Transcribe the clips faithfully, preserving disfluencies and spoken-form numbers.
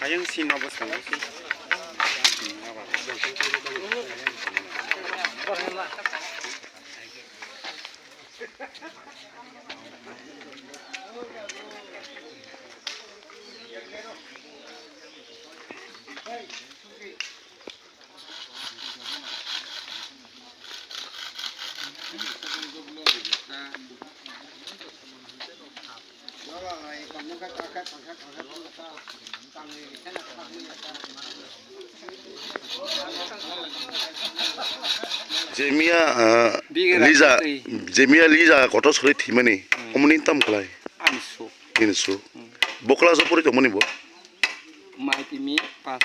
Ayang sino bwskango se. Jemia, ah, Bigra Lija, twi. Jemia Lija kotor sori thimani, Hmm. Omoni tam khlai. Ani su. Ini su. Hmm. Bo class o pori tongmani bo? Maitimi pass.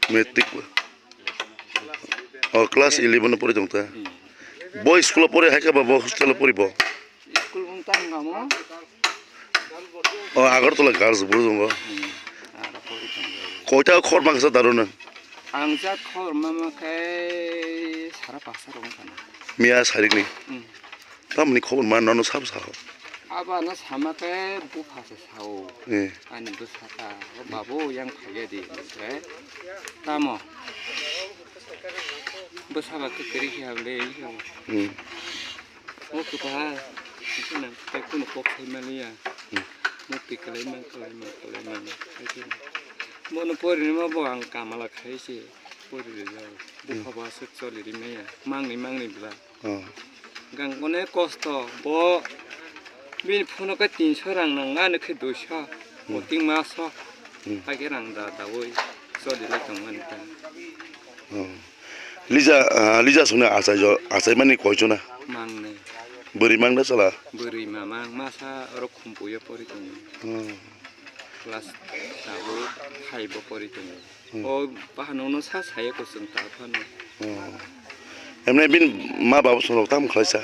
Matric bo. Oh, class eleven o pori tong ta. Hmm. Bo school o pori hai khe ba bo hostel o pori bo? School wng tang kamo. Oh, Agartala Girls bo tongo. Hmm. Aro pori tongo. Koita khor mangsa daro nang? Ang jat khor mama khe sara pasa rong kana. Miya sarik ni. Hmm. Tamni khobor ma nono sabo sao? Abo ano sama khe bupha se sao. Eh. Ani bwsa ta, "O babu, yang phaiya di," hwnkhe, "Tamo? Bwsa ba kwkri khe hable," hwnkhe. Hmm. "O kwpha, hwnkhe nang tei kunu kok sai maliya." Hmm. Mo twi kwlai man, kwlai man, kwlai man. Bono porinima bo ang kamala khai se pori rijao. Hmm. Bupha bo aswk choli rimaya. Mangni, mangni bwla. Oh. Gang onek kosto, bo bini phuno khe tinso rang nang, ani khe duiso, Hmm. Oting maso, Hmm. Hakhe rang da daui choli lai tongmani ta. Oh. Lija, ah, Lija songni achai jo, achai mani koi jona? Mangnwi. Bwrwi mang da chala? Bwrwi mamang, masa oro Khumpuio pori tongo. Oh. Class tabuk five o pori tongo. Hmm. O bahanokno sa saya kwchwng ta phano. Hmm. Emne bini ma babu song rok tam khlaisa?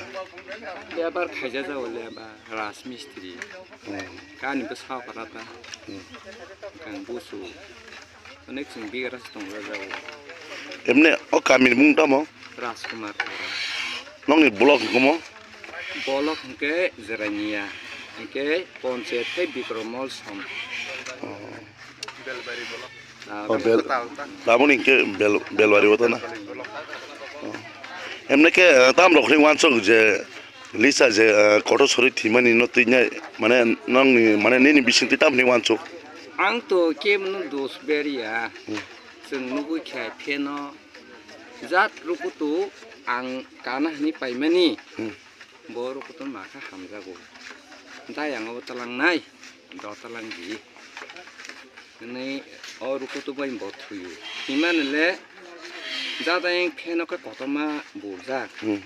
Lebar khaija jago lebar, Rajmistri. Hmm. Kani bwsa kwrata. Hmm. Kang busu. Onek chwng bigra se tongla jago. Emne o kamini mung tamo? Rajkumar. Nokni block hwnkhe mo? Block hwnkhe Jerania. Hwnkhe ponchayat khe Bikrom Molsom. Oh. Ah, Oh, bel, taboni hwnkhe bel, belbari o tana. Oh. Emne khe, eh, tam rok hwnwi uansuk je Lisa je, eh, kotor sori thwimani no twi nai, mane nokni, mane nini bisingtwi tam hwnwi uansuk? Ang to kebono dos berya. Hmm. Chwng nugwi khe pheno jat rukutu ang kana hwnwi paimani. Hmm. Bo rukutu ma kha hamjago. Dayang o talangnai, do talang di. Hwnwi o rukutu bai bo thuyo. Himani le jadayang pheno khe kotorma burjak. Hmm.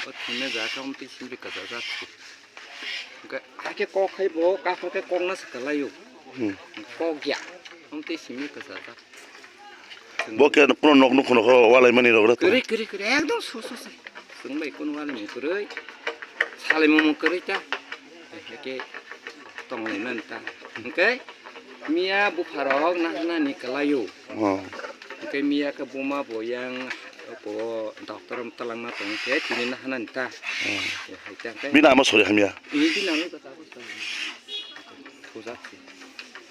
O thwina ja khe omtwi simri kwchajak. Hwnkhe hakhe kok khai bo, kaphar khe kokna se kwlaio. Hmm. Kok ya, omtwi simri kwchajak. Bo khe kuno nok nukhuno kho walai mani rok ra to. Kwrwi, kwrwi, kwrwi, ekdom so, so, so. Chwng bai kuno walai mani kwrwi. Salai mung kwrwi ta. Hake tonglai man ta. Hwnkhe miya bupharok nahana ni kwlaio. Oh. Hwnkhe miya khe buma bo yang ko doctor am talangna tong khe tini nahana ni ta. Oh. Hai ta khe. Bini ama sori hamya. Ini bini ama kata ko. Thujak.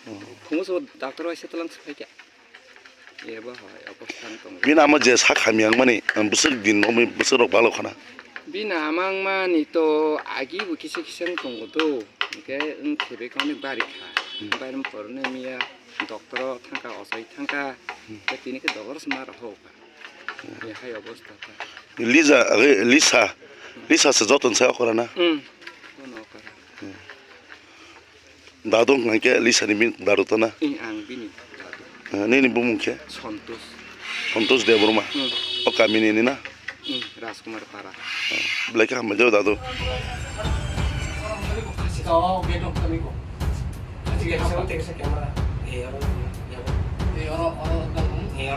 Oh. Khungo so doctor waisa talang se phai kha. Ebo hai, obo sang tongo. Bini ama je sak hamya wngmani, bwswk din romwi bwswk rok balo khana. Bini ama wngmani to agi bo kisa kisa wng tongo do. Hwnkhe wng khe bai khe onek bari kha. Hmm. Bari porno miya doctor o thangkha, ochai thangkha. Hmm. Tei tini khe doctor se ma rok. Hmm. Hai obosta ta. Lisa, age, Lisa. Lisa se joton se okora na? Hmm. Kono okora. Hmm. Dadu hwnkha khe Lisa ni bini dadu to na? Eh, ang bini dadu. Eh, nini bumung khe? Santosh. Santosh Debbarma. Hmm. O kami ni ni na? Hmm, Rajkumar Para. Eh, belai khe hambai jao dadu.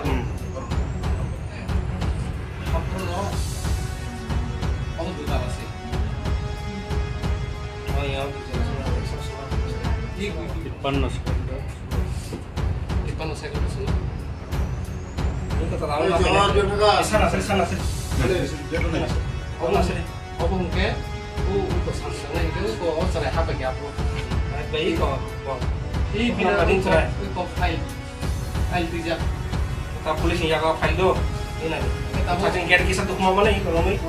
Hmm. Tipanno second. Tipanno second. Sana, sana, sana. Obo hwnkhe, o, o, ko sana, sana, hwnkhe, o, ko, o, chwrai ha bai ya, bro. Bai, ko, ko. Ih, bina, ko, ko, file. File twijak. Ta police ni yago file do. Ina. Tabuk. Sajeng gate kisa dukma mane, iko romwi.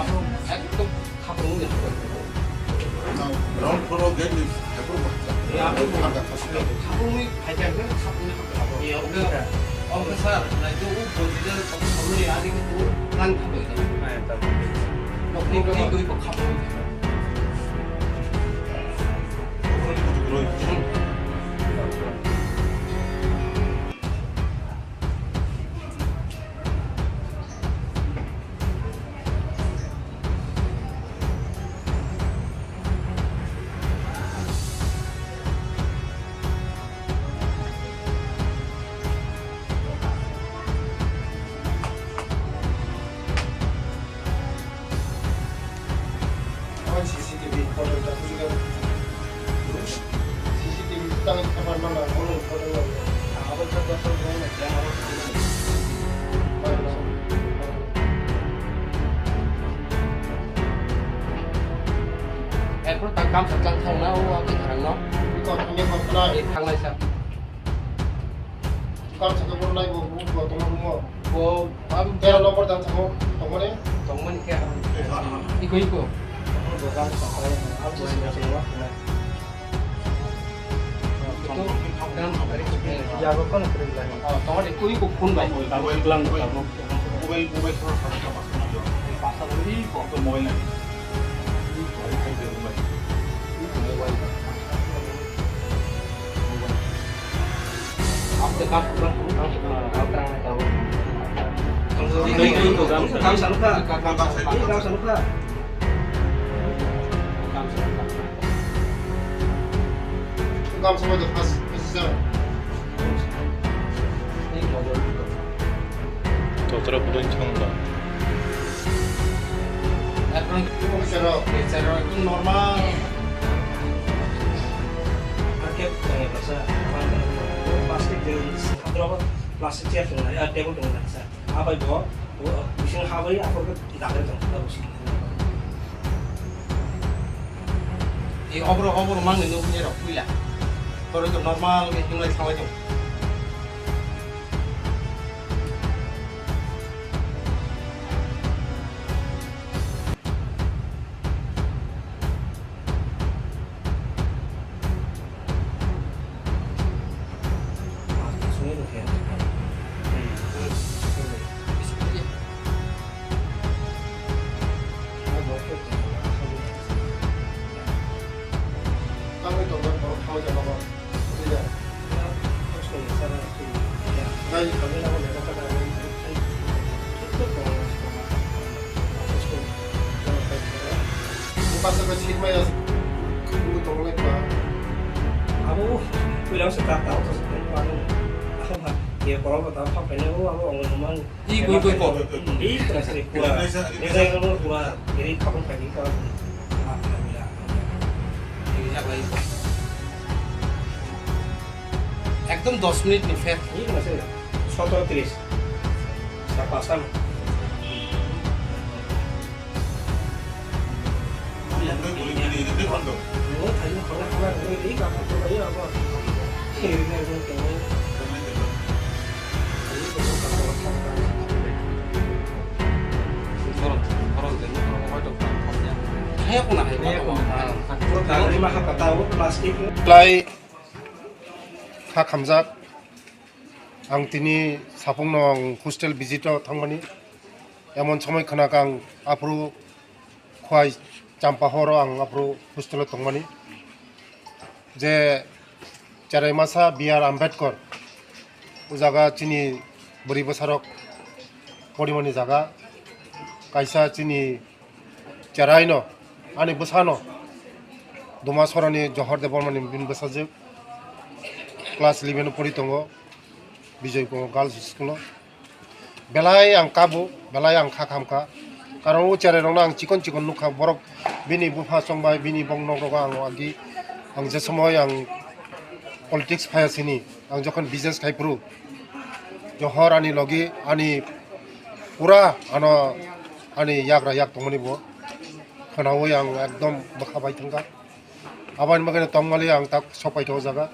Abo ekdom khapung ni. Ground floor o gate ni, khapung ni. Khapung ni. Iya, oke. Oke, sir. Nah, itu, uh, buat dia, kamu, kamu nih, adik itu, kan, apa itu? Nok, nok, nok, itu, itu, kamu. C C T V photo ta kuchuk ya. C C T V tang kabar mana, bono photo ya. Abo ta ta photo na, ya abo ta. Erpor ta kam sa chang thang na, o ang thang no. Iko thang ya ko na. Eh, thang lai sa. Kam sa ko nai bo, bo, bo, tong mo. Bo, am, tera nomor dan sa ko, tong mo ne. Tong mo ne kya. Iko, iko. Bo kam sa ko, am sa ko. Totra pudun chong ba. Normal. Market, eh, basa, plastic, plastic chair tong, eh, table tong, basa. Abai bo, bo, bising habai, akorke dagai tong, bising. Ei obro, obro mangni nukni rok puila. Toro to normal ke hinglai thanglai tong. Abo puila se ta ta ta se pa no. Abo ba ye ko ba ta pa pe ne o abo ong man. I gui gui ko. I kena sari kura. Ni dai ko kura. Iri kapung kaki ka. Ekdom dos minute ni pher. I kena sari. Sotro tris. Sa pasang. Klai kha khamjak. Ang tini saphung no ang hostel visit o thangmani. Emon somoi khna kha ang aphuru Khwai Champahor o ang aphuru hostel o tongmani. Je cherai masa B R Ambedkar, o jaga chini bwrwi bwsarok porimani jaga, kaisa chini cherai no, ani bwsa no, Duma Sorani Johor Debbarmani bini bwsajwk, class eleven o pori tongo, Bijoy Kumar Girls School o. Belai ang kabo, belai ang kha khamkha. Karon o cherai rokno ang chikon chikon nukha, borok bini bupha chongbai, bini bong nok rogo ang agi, ang je somoi ang Politics phaya sini, ang jokhon business khai phuru, johor ani logi, ani pura ano ani yagra yak tongmani bo khwnawi ang ekdom bwkha bai thangkha. Aboni bagwi tongmali ang tak sopai tho jaga.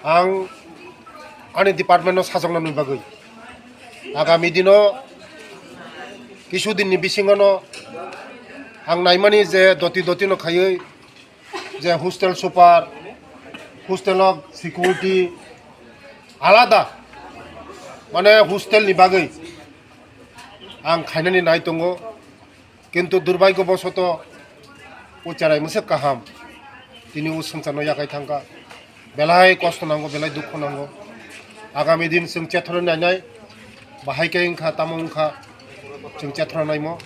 Ang ani department no sajokna nwi bagwi agami dino kisu din ni bisingo no ang naimani je doti doti no khaiwi je hostel super, hostel o security alada, mane hostel ni bagwi ang khainani nai tongo, kintu durbaigyo bosoto o cherai mwswk kaham tini o swngcharno yakai thangkha, belai kosto nango, belai dukho nango. Agami din chwng chethorwi nainai, bahai khe wngkha, tamo wngkha, chwng chethorwi naimo.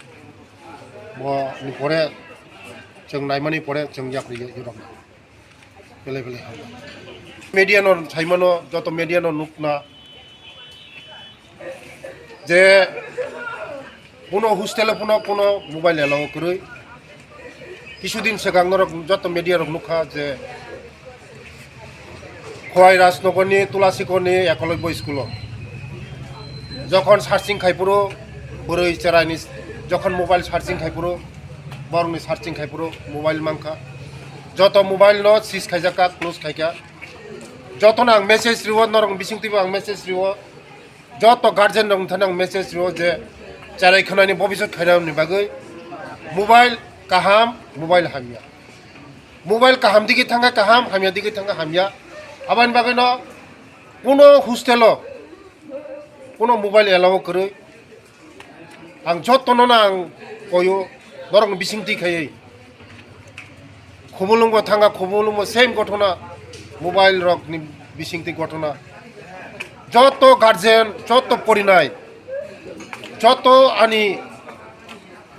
Bo ni pore chwng naimani pore chwng yapri yurok belai belai hamya. Media no saimano, joto media no nukna je kuno hostel o kuno kuno mobile allow kwrwi. Kisudin swkang norok joto media rok nukha je Khowai Rajnagarni Tulasikorni Ekolobya School o jokhon searching khai phuru, bwrwi cheraini jokhon mobile searching khai phuru, borokni searching khai phuru mobile mankha. Joto mobile no seize khaijak kha, close khaikha. Jotono ang message riwo, norok bisingtwibo ang message riwo. Joto guardian rok thani ang message riwo je cherai khwnani bobiswt khainani bagwi mobile kaham, mobile hamya. Mobile kaham digi thangkha kaham, hamya digi thangkha hamya. Aboni bagwino kuno hostel o kuno mobile allow kwrwi. Ang jotono no ang koyo, norokni bisingtwi khaiwi. Khumulwngo thangkha, Khumulwngo same ghotona, mobile rokni bisingtwi ghotona. Joto guardian, joto porinai, joto ani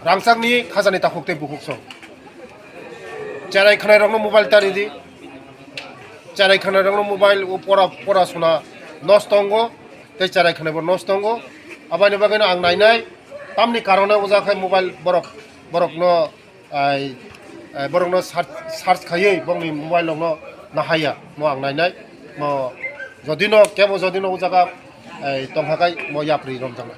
rangchakni khajani takhuk tei bukhuk song. Cherai khwnai rokno mobile ta ridi. Cherai khwnai rokno mobile o pora, pora suna nosto wngo, tei cherai khwnai bo nosto wngo. Aboni bagwino ang nainai, tamni karone o jaga khai mobile borok, borokno, ai, ai, borokno search, search khaiwi bongni mobile rokno nahaiya, mo ang nainai, mo jodino, kebo jodino o jaga, ai, tongkha khai mo yapri romjaknai.